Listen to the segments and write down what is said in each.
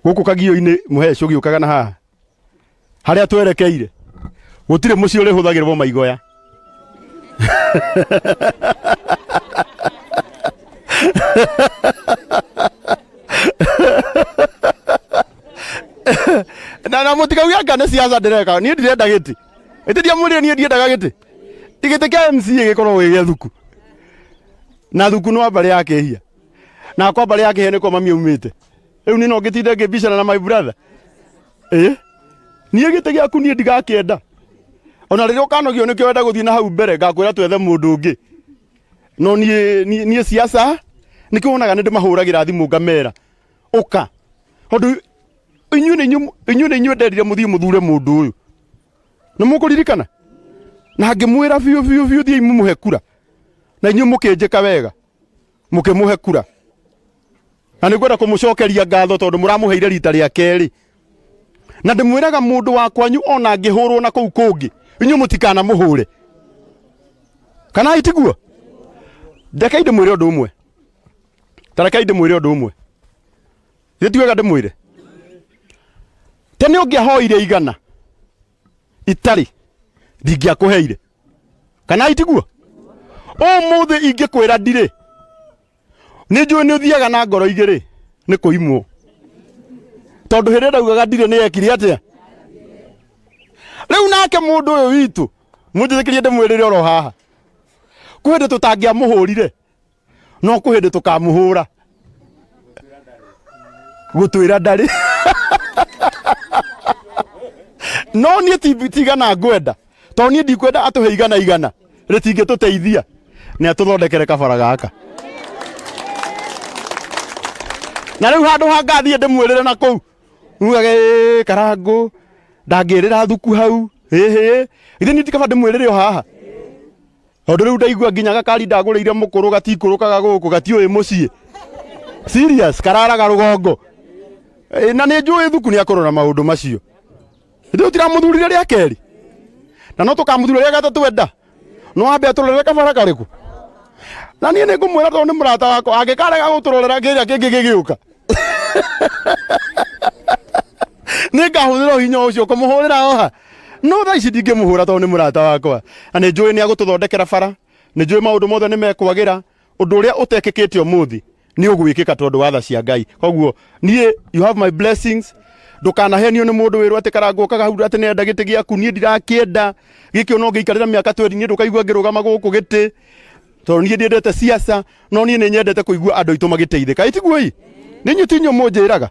Gũkũ Kagio-inĩ mũheci ũgĩũkaga na haha harĩa twerekeire gũtirĩ mũciĩ ũrĩhũthagĩrwo maigoya. Na mũtikauge anga nĩ siasa ndĩreka, niĩ ndirenda gĩtĩ. Ĩtĩ ndiamwĩrire niĩ ndiendaga gĩtĩ. Gĩtĩ kĩa MCA gĩkoragwo gĩ gĩa thuku. Na thuku nĩ wa mbarĩ ya Kĩhia. Na kwa mbarĩ ya Kĩhia nĩkuo mami aumĩte. Rĩu niĩ no ngĩtinde ngĩbicana na my brother. Ĩ? Niĩ gĩtĩ gĩaku niĩ ndigakĩenda. Ona rĩrĩa ũkanogio nĩkĩo wenda gũthiĩ na hau mbere ngakwĩra twethe mũndũ ũngĩ. No niĩ niĩ niĩ siasa nĩkĩo wonaga nĩ ndĩmahũragĩra thimũ ngamera ũka. Tondũ inyuĩ nĩ inyuĩ inyuĩ nĩ inyuĩ nderire mũthiĩ mũthure mũndũ ũyũ. Nĩ mũkũririkana? Na ngĩmwĩra biũ biũ biũ thiĩi mũmũhe kura. Na inyuĩ mũkĩnjĩka wega. Mũkĩmũhe kura. Na nĩ ngwenda kũmũcokeria ngatho tondũ mũramũheire rita rĩa kerĩ. Na ndĩmwĩraga mũndũ wa kwanyu ona angĩhũrwo na kũu kũngĩ, inyuĩ mũtikanamũhũre. Kana itiguo? Rekei ndĩmwĩre ũndũ ũmwe. Ta rekei ndĩmwĩre ũndũ ũmwe. Githĩ ti wega ndĩmwĩre? Tene ũngĩahoire igana itarĩ ndingĩakũheire. Kana itiguo? Ũmũthĩ ingĩkwĩra ndirĩ, nĩ njũĩ nĩ ũthiaga na ngoro igĩrĩ nĩ kũimwo. Tondũ hĩndĩ ĩrĩa ndaugaga ndirĩ nĩ ekire atĩa? Rĩu nake mũndũ ũyũ witũ, mũnjĩtĩkĩrie ndĩmwĩrĩre oro haha. Kwĩ hĩndĩ tũtangĩamũhũrire, no kwĩ hĩndĩ tũkamũhũra. Gũtwĩra ndarĩ. No niĩ ti igana ngwenda, tondũ niĩ ndikwenda atũhe igana igana rĩtingĩtũteithia, nĩ atũthondekere kabara gaka. Na rĩu handũ ha ngathiĩ ndĩmwĩrĩre na kũu, ugage ĩĩ Karangũ ndangĩrĩra thuku hau, ĩhĩ, githĩ niĩ ti kaba ndĩmwĩrĩre o haha? Tondũ rĩu ndaigua nginya gakari ndagũrĩire mũkũrũ gatikũrũkaga gũkũ, gatiũĩ mũciĩ. Serious, kararaga rũgongo. Na nĩ njũĩ thuku nĩ akũrora maũndũ macio. Ithuĩ tũtiramũthurire rĩa kerĩ, na no tũkamũthura rĩa gatatũ enda. No ambe atũrorere kabara karĩkũ. Na niĩ nĩ ngũmwĩra tondũ nĩ mũrata wakwa, angĩkarega gũtũrorera kĩrĩa kĩngĩ gĩgĩũka. Nĩ ngahũthĩra ũhinya ũcio kũmũhũrĩra oha. No thaa ici ndingĩmũhũra tondũ nĩ mũrata wakwa. Na nĩ njũĩ nĩ agũtũthondekera bara, nĩ njũĩ maũndũ mothe nĩ mekwagĩra. Ũndũ ũrĩa ũtekĩkĩte ũmũthĩ nĩ ũgwĩkĩka tondũ wa tha cia Ngai. Koguo niĩ you have my blessings. Ndũkanahenio nĩ mũndũ wĩrwo atĩ Karangũ okaga hau atĩ nĩenda gĩtĩ gĩaku, niĩ ndirakĩenda. Gĩkĩ ona ũngĩikarĩra mĩaka 20 niĩ ndũkaigua ngĩrũgama gũkũ gĩtĩ. Tondũ niĩ ndiendete siasa, no niĩ nĩ nyendete kũigua andũ aitũ magĩteithĩka. Ĩ tiguo ĩ? Nĩ inyuĩ ti inyuĩ mũnjĩraga?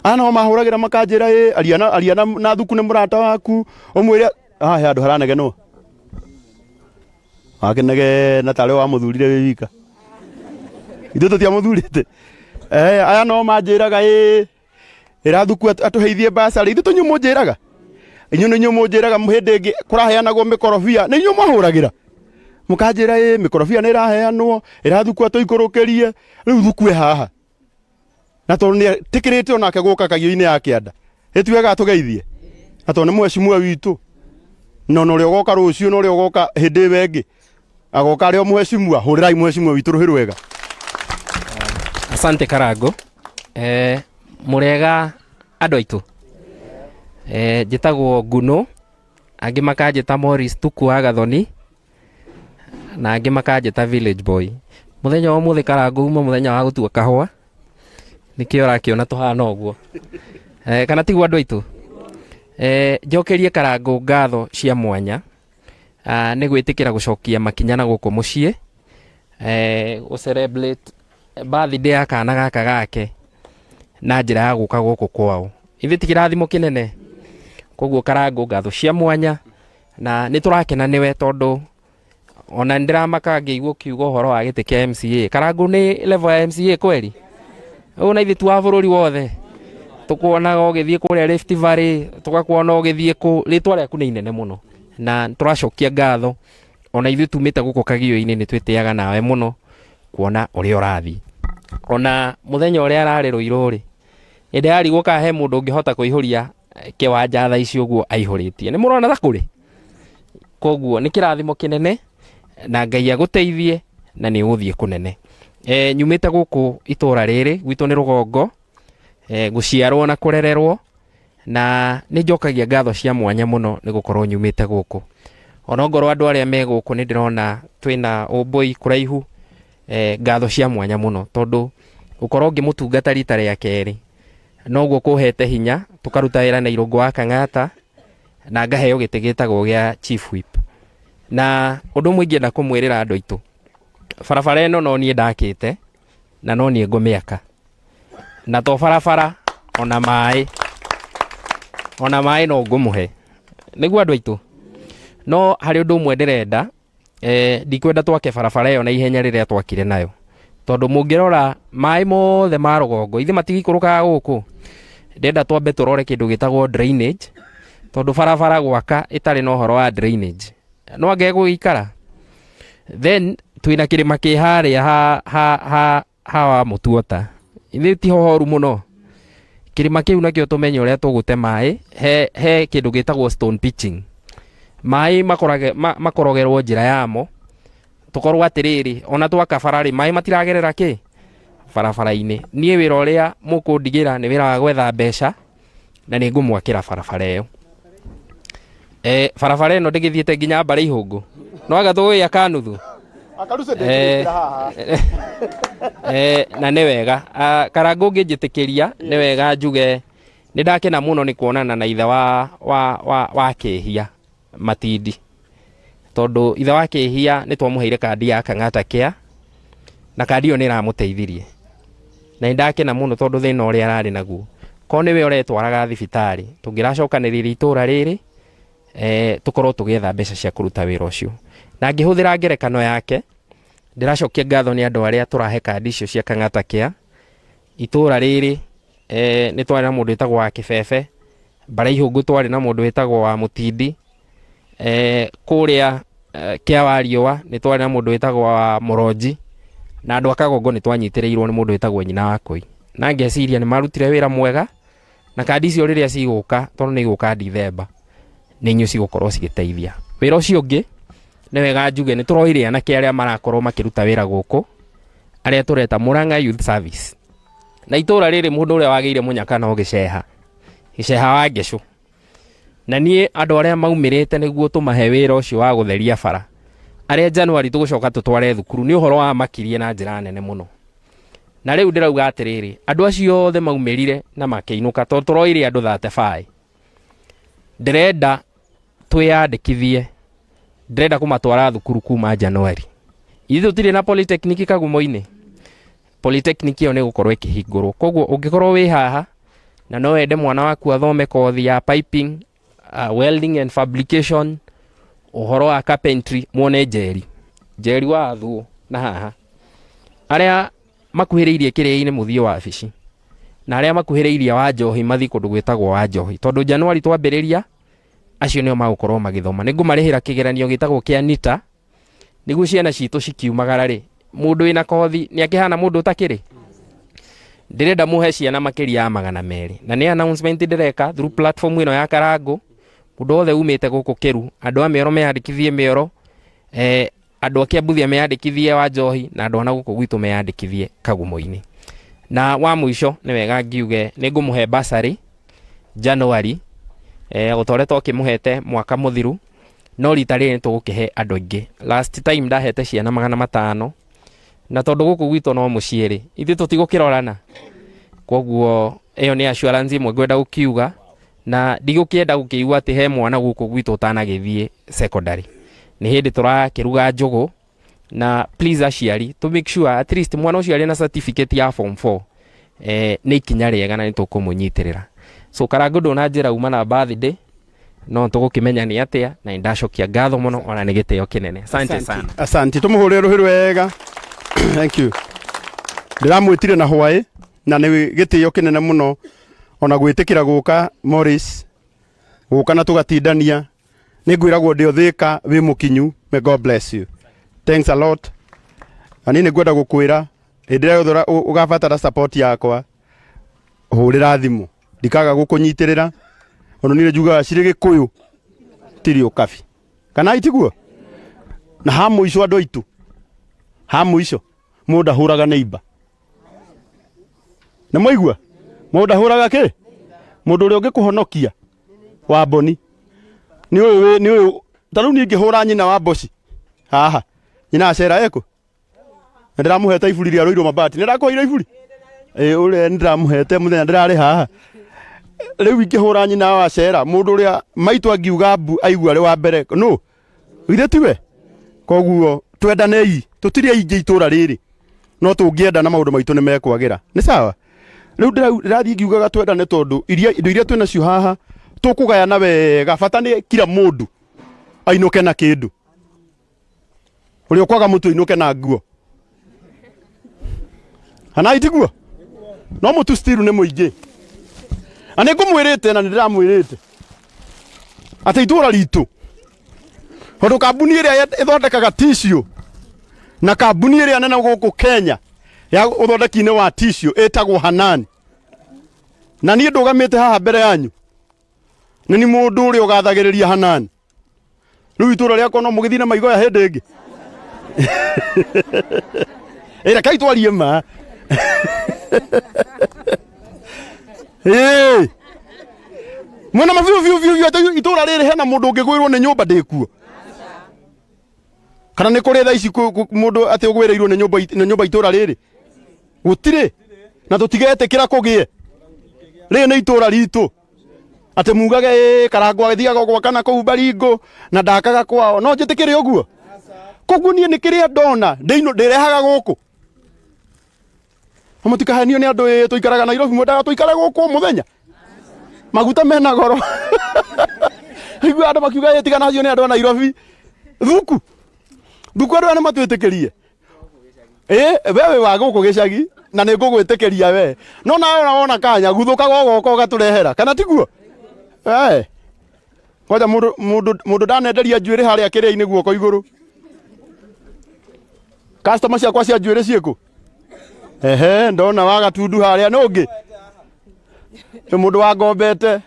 Aya nao mahũragĩra makanjĩra ĩ aria na aria na, na thuku nĩ mũrata waku, ũmwĩre haha he handũ haranegenwo. Wakĩnegena tarĩ wamũthurire wĩ wika. Ithuĩ tũtiamũthurĩte. Eh, aya no manjĩraga ĩ ĩra thuku atũheithie basarĩ. Ithuĩ tũnyuĩ mũnjĩraga. Inyuĩ nĩ inyuĩ mũnjĩraga hĩndĩ ĩngĩ kũraheanagwo mĩkorobia, nĩ inyuĩ mwahũragĩra. Mũkanjĩra ĩ mĩkorobia nĩ ĩraheanwo, ĩra thuku atũikũrũkĩrie, rĩu thuku e haha. Na tondũ nĩ etĩkĩrĩte onake gũka Kagio-inĩ ya kĩanda, ĩ ti wega atũgeithie? Na tondũ nĩ mheshimiwa witũ, na ona ũrĩa ũgoka rũciũ na ũrĩa ũgoka hĩndĩ ĩyo ĩngĩ, agoka arĩ o mheshimiwa, hũrĩrai mheshimiwa witũ rũhĩ rwega. Asante Karango. Mũrega andũ aitũ. Njĩtagwo Nguno, angĩ makanjĩta Morris Tuku wa Gathoni, na angĩ makanjĩta Village Boy. Mũthenya wa ũmũthĩ Karango uma mũthenya wa gũtua kahũa, nĩkĩo ũrakĩona tũhana ũguo. Kana tiguo andũ aitũ? Njokerie Karango ngatho cia mwanya, nĩ gwĩtĩkĩra gũcokia makinya na gũkũ mũciĩ, gũ celebrate birthday ya kana gaka gake na njĩra ya gũka gũkũ kwao. Ithuĩ ti kĩrathimo kĩnene? Koguo Karangũ ngatho cia mwanya, na nĩ tũrakena nĩwe tondũ ona nĩ ndĩramaka ngĩigua ũkiuga ũhoro wa gĩtĩ kĩa MCA. Karangũ nĩ level ya MCA kweli? Ũyũ na ithuĩ ti wa bũrũri wothe? Tũkuonaga ũgĩthiĩ kũrĩa Rift Valley, tũgakuona ũgĩthiĩ kũ, rĩtwa rĩaku nĩ inene mũno na tũracokia ngatho ona ithuĩ tumĩte gũkũ Kagio-inĩ nĩ twĩtĩaga nawe mũno kuona ũrĩa ũrathiĩ. Ona mũthenya ũrĩa ararĩ Rũirũ rĩ, nĩ ndĩrarigwo kana he mũndũ ũngĩhota kũihũria kĩwanja thaa ici ũguo aihũrĩtie. Nĩ mũrona ta kũrĩ? Koguo nĩ kĩrathimo kĩnene na Ngai agũteithie na nĩ ũgũthiĩ kũnene. Nyumĩte gũkũ itũra rĩrĩ, gwitũ nĩ rũgongo. Gũciarwo na kũrererwo, na nĩ njokagia ngatho cia mwanya mũno nĩ gũkorwo nyumĩte gũkũ. Onongorwo andũ arĩa me gũkũ nĩ ndĩrona twĩna ũmbũi kũraihu, ngatho cia mwanya mũno tondũ gũkorwo ngĩmũtungata rita rĩa kerĩ noguo kũhete hinya tũkaruta wĩra na Irũngũ wa Kang'ata na ngaheo gĩtĩ gĩtagwo gĩa Chief Whip. Na ũndũ ũmwe ingĩenda kũmwĩrĩra andũ aitũ, barabara ĩno no niĩ ndakĩte na no niĩ ngũmĩaka, na to barabara ona maĩ, ona maĩ no ngũmũhe nĩguo andũ aitũ. No harĩ ũndũ ũmwe ndĩrenda, ndikwenda twake barabara ĩyo na ihenya rĩrĩa twakire nayo, tondũ mũngĩrora maĩ mothe ma rũgongo ithe matigikũrũkaga gũkũ. Ndĩrenda twambe tũrore kĩndũ gĩtagwo drainage, tondũ barabara gwaka ĩtarĩ na ũhoro wa drainage no anga ĩgũgĩikara. Then twĩna kĩrĩma kĩ harĩa ha wa Mũtuota, ithuĩ ti hohoru mũno kĩrĩma kĩu nakĩo, tũmenye ũrĩa tũgũte maĩ. He kĩndũ gĩtagwo stone pitching, maĩ makorogerwo njĩra yamo, tũkorwo atĩrĩrĩ, ona twaka bara rĩ, maĩ matiragerera kĩ barabara-inĩ. Niĩ wĩra ũrĩa mũkũndigĩra nĩ wĩra wa gwetha mbeca, na nĩ ngũmwakĩra barabara ĩyo. Barabara ĩno ndĩgĩthiĩte nginya mbarĩ ihũngũ, no anga tũgũgĩaka nuthu. Akaruse. Ndĩkĩrĩkĩra haha. Na nĩ wega. Ah, Karangũ, ũngĩnjĩtĩkĩria nĩ wega njuge nĩ ndakena mũno nĩ kuonana na ithe wa Kĩhia Matindi, tondũ ithe wa Kĩhia nĩ twamũheire kandi ya Kang'ata Care, na kandi ĩyo nĩ ĩramũteithirie, na nĩ ndakena mũno tondũ thĩna ũrĩa ararĩ naguo korwo nĩwe ũretwaraga thibitarĩ, tũngĩracokanĩrĩria itũra rĩrĩ, tũkorwo tũgĩetha mbeca cia kũruta wĩra ũcio. Na ngĩhũthĩra ngerekano yake, ndĩracokia ngatho nĩ andũ arĩa tũrahe kandi icio cia Kang'ata Care. Itũra rĩrĩ, nĩ twarĩ na mũndũ wĩtagwo wa Kĩbebe Mbara Ihũngũ, twarĩ na mũndũ wĩtagwo wa Mũtindi, kũrĩa kĩa wa Riũa nĩ twarĩ na mũndũ wĩtagwo wa Mũronji, na andũ a Kagongo nĩ twanyitĩrĩirwo nĩ mũndũ wĩtagwo nyina wa Koi, na ngeciria nĩ marutire wĩra mwega. Na kandi icio rĩrĩa cigũka, tondũ nĩ igũka Dithemba, nĩ inyuĩ cigũkorwo cigĩteithia wĩra ũcio ũngĩ. Nĩ wega njuge nĩ tũroire anake arĩa marakorwo makĩruta wĩra gũkũ, arĩa tũreta Murang'a Youth Service, na itũra rĩrĩ mũndũ ũrĩa wagĩire mũnyaka no gĩceha gĩceha wa ngecũ. Na niĩ andũ arĩa maumĩrĩte nĩguo tũmahe wĩra ũcio wa gũtheria bara, arĩa January tũgũcoka tũtware thukuru, nĩ ũhoro wa makirie na njĩra nene mũno. Na rĩu ndĩrauga atĩrĩrĩ, andũ acio othe maumĩrire na makĩinũka, tondũ tũroire andũ 35, ndĩrenda twĩyandĩkithie, ndĩrenda kũmatwara thukuru kuma January. Ithuĩ tũtirĩ na polytechnic Kagumo-inĩ. Polytechnic ĩyo nĩ ĩgũkorwo ĩkĩhingũrwo, koguo ũngĩkorwo wĩ haha na no wende mwana waku athome kothi ya piping, welding and fabrication, ũhoro wa carpentry, muone Njeri, Njeri wa Thuo na haha. Arĩa makuhĩrĩirie kĩrĩa-inĩ mũthiĩ wabici, na arĩa makuhĩrĩirie wa Njohi mathiĩ kũndũ gwĩtagwo wa Njohi, tondũ January twambĩrĩria acio nĩo magũkorwo magĩthoma. Nĩ ngũmarĩhĩra kĩgeranio gĩtagwo kĩa NITA, nĩguo ciana citũ cikiumagara rĩ, mũndũ wĩna kothi nĩ akĩhana mũndũ ũtakĩrĩ. Ndĩrenda mũhe ciana makĩria ya 200, na nĩ announcement ndĩreka through platform ĩno ya Karangũ. Mũndũ wothe umĩte gũkũ Kĩru, andũ a Mĩoro meyandĩkithie Mĩoro, andũ a Kĩambuthia meyandĩkithie wa Njohi, na andũ a na gũkũ gwitũ meyandĩkithie Kagumo-inĩ. Na wa mũico nĩ wega ngiuge nĩ ngũmũhe bursary January, o ta ũrĩa twakĩmũhete mwaka mũthiru, no rita rĩrĩ nĩ tũgũkĩhe andũ aingĩ. Last time ndahete ciana 500, na tondũ gũkũ gwitũ no mũciĩ rĩ, ithuĩ tũtigũkĩrorana, koguo ĩyo nĩ assurance ĩmwe ngwenda gũkiuga, na ndigũkĩenda gũkĩigua atĩ he mwana gũkũ gwitũ ũtanagĩthiĩ secondary. Nĩ hĩndĩ tũrakĩruga njũgũ, na please aciari, to make sure at least mwana ũcio arĩ na certificate ya form 4, nĩ ikinya rĩega na nĩ tũkũmũnyitĩrĩra. So Karangũ, ndũnanjĩra uma na birthday, no tũgũkĩmenya nĩ atĩa, na nĩ ndacokia ngatho mũno, ona nĩ gĩtĩo kĩnene. Asante sana. Asante, tumuhurire ruhi rwega. Thank you. Ndiramwĩtire na hwaĩ, na nĩ gĩtĩo kĩnene mũno ona gwĩtĩkĩra gũka Morris, gũka na tũgatindania. Nĩ ngwĩragwo ndĩ Thĩka wĩ mũkinyu. May God bless you. Thanks a lot. Na niĩ nĩ ngwenda gũkwĩra hĩndĩ ĩrĩa yothe ũgabatara support yakwa, hũrĩra thimũ, ndikaga gũkũnyitĩrĩra. Ona niĩ njugaga cirĩ Gĩkũyũ tirĩ ũkabi kana itiguo. Na ha mũico, andũ aitũ, ha mũico, mũndũ ahũraga neighbor. Nĩ mwaigua? Mũndũ ndahũraga kĩ? Mũndũ ũrĩa ũngĩkũhonokia wa mboni nĩ ũyũ nĩ ũyũ. Ta rĩu niĩ ingĩhũra nyina wa mboci haha, nyina acera ekũ? Na ndĩramũhete iburi rĩa rũirũ mabati. Nĩ ndakũheire iburi? Ĩ ũrĩa nĩ ndĩramũhete mũthenya ndĩrarĩ haha. Rĩu ingĩhũra nyina wa cera, mũndũ ũrĩa maitũ angiuga mbu aigua arĩ wa mbere nũ? Githĩ tiwe? Koguo twendanei, tũtirĩ aingĩ itũra rĩrĩ, no tũngĩenda na maũndũ maitũ nĩ mekwagĩra. Nĩ sawa? Rĩu ndĩrathiĩ ngiugaga twendane tondũ iria indo iria twĩ nacio haha tũkũgayana wega, bata nĩ kila mũndũ ainũke na kĩndũ. Ũrĩa ũkwaga mũtu ainũke na nguo. Kana itiguo? No mũtu still nĩ mũingĩ. Na nĩ ngũmwĩrĩte na nĩ ndĩramwĩrĩte atĩ itũra ritũ tondũ kambuni ĩrĩa ĩthondekaga tissue na kambuni ĩrĩa nene gũkũ Kenya ya ũthondeki-inĩ wa tissue ĩtagwo Hanan, na niĩ ndũgamĩte haha mbere yanyu nĩ ni mũndũ ũrĩa ũgathagĩrĩria Hanan. Rĩu itũra rĩakwa no mũgĩthiĩ na maigoya hĩndĩ ĩngĩ. Ĩ rekei twarie ma. Ĩĩ. Mwena ma biũ biũ biũ biũ atĩ itũra rĩrĩ hena mũndũ ũngĩgwĩrwo nĩ nyũmba ndĩkuo. Kana nĩ kũrĩ thaa ici mũndũ atĩ ũgwĩrĩirwo nĩ nyũmba nĩ nyũmba itũra rĩrĩ? Gũtirĩ. Na tũtigetĩkĩra kũgĩe. Rĩrĩ nĩ itũra ritũ. Atĩ mugage ĩ Karangũ agĩthiaga gwaka na kũu Baringo na ndakaga kwao. No njĩtĩkĩre ũguo? Koguo niĩ nĩ kĩrĩa ndona ndĩrehaga gũkũ. Na mũtikahenio nĩ andũ ĩ tũikaraga Nairobi mwendaga tũikare gũkũ mũthenya. Maguta mena goro. Igua andũ makiuga ĩ tigana acio nĩ andũ a Nairobi. Thuku. Thuku andũ aya nĩ matwĩtĩkĩrie. Ĩ we wĩ wa gũkũ gĩcagi na nĩ ngũgwĩtĩkĩria we. No nawe ona wona kanya guthũkaga ũgoka ũgatũrehera. Kana tiguo? Eh. Kwanja mũndũ mũndũ mũndũ ndanenderia njuĩrĩ harĩa kĩrĩa-inĩ guoko igũrũ. Customer ciakwa cia njuĩrĩ ciĩkũ? Ehe, ndona wa gatundu harĩa nũ ũngĩ? Nĩ mũndũ wa ngombete.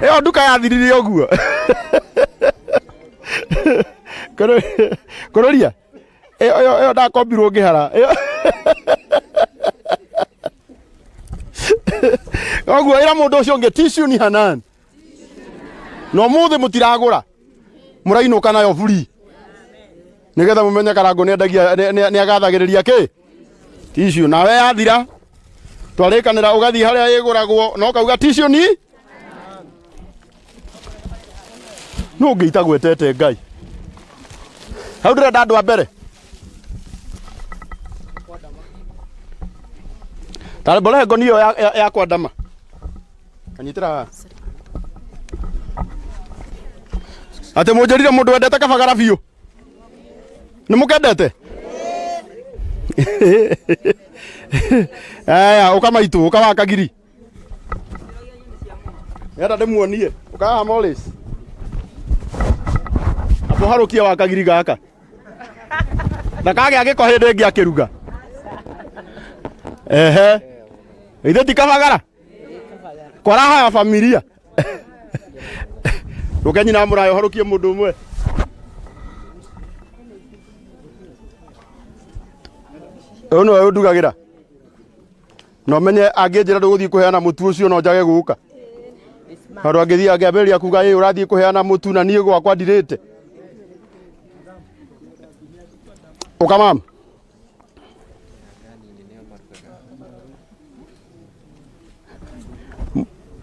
Ĩyo nduka yathirire ũguo. Kũrũria. Ĩyo ĩyo ĩyo ndakombirwo ngĩhara. Ĩyo Koguo ĩra mũndũ ũcio ũngĩ tissue ni Hanan. Na ũmũthĩ mũtiragũra. Mũrainũka nayo free. Nĩgetha mũmenye Karangũ nĩendagia nĩagathagĩrĩria kĩ? Tissue. Nawe yathira twarĩkanĩra ũgathiĩ harĩa ĩgũragwo na ũkauga tissue ni nũ ũngĩ itagwetete Ngai. Hau ndĩrenda andũ a mbere. Tarĩ mbore ngoni ĩyo ya kwandama. Kanyitĩra haha. Atĩ mũnjĩrire mũndũ wendete kabagara biũ. Nĩ mũkendete? Aya, ũka maitũ, ũka wa kagiri. Enda ndĩmuonie. Ũka haha Morris. Amũharũkie wa kagiri gaka. Ndakagĩa gĩko hĩndĩ ĩngĩ akĩruga. Ehe. Ithe ti kabagara? Kwa raha ya familia. Rũke nyina mũrayo harũkie mũndũ ũmwe. Ũyũ nĩwe ũndugagĩra. Na ũmenye angĩnjĩra ndũgũthiĩ kũheana mũtu ũcio no njage gũka. Tondũ angĩthiĩ angĩambĩrĩria kuga ĩ ũrathiĩ kũheana mũtu na niĩ gwakwa ndirĩte. Ũka mama.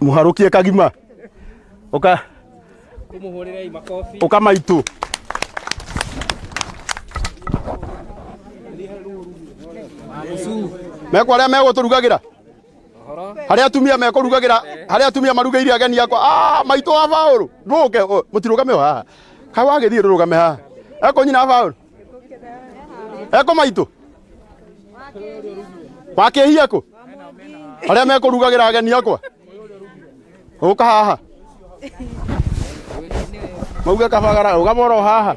Mũharũkie kagima. Ũka. Tũmũhũrĩrei makobi. Ũka maitũ. Mekwo arĩa megũtũrugagĩra. Harĩa atumia mekũrugagĩra, harĩa atumia marugĩire ageni akwa. Ah, maitũ wa Paũlũ. Ndũke, mũtirũgame o haha. Kaĩ wagĩthiĩ ndũrũgame haha. Eko nyina wa Paũlũ. Eko maitũ. Wakĩhia kũ? Arĩa mekũrugagĩra ageni akwa. Ũka haha. Mauge kabagara, rũgama oro haha.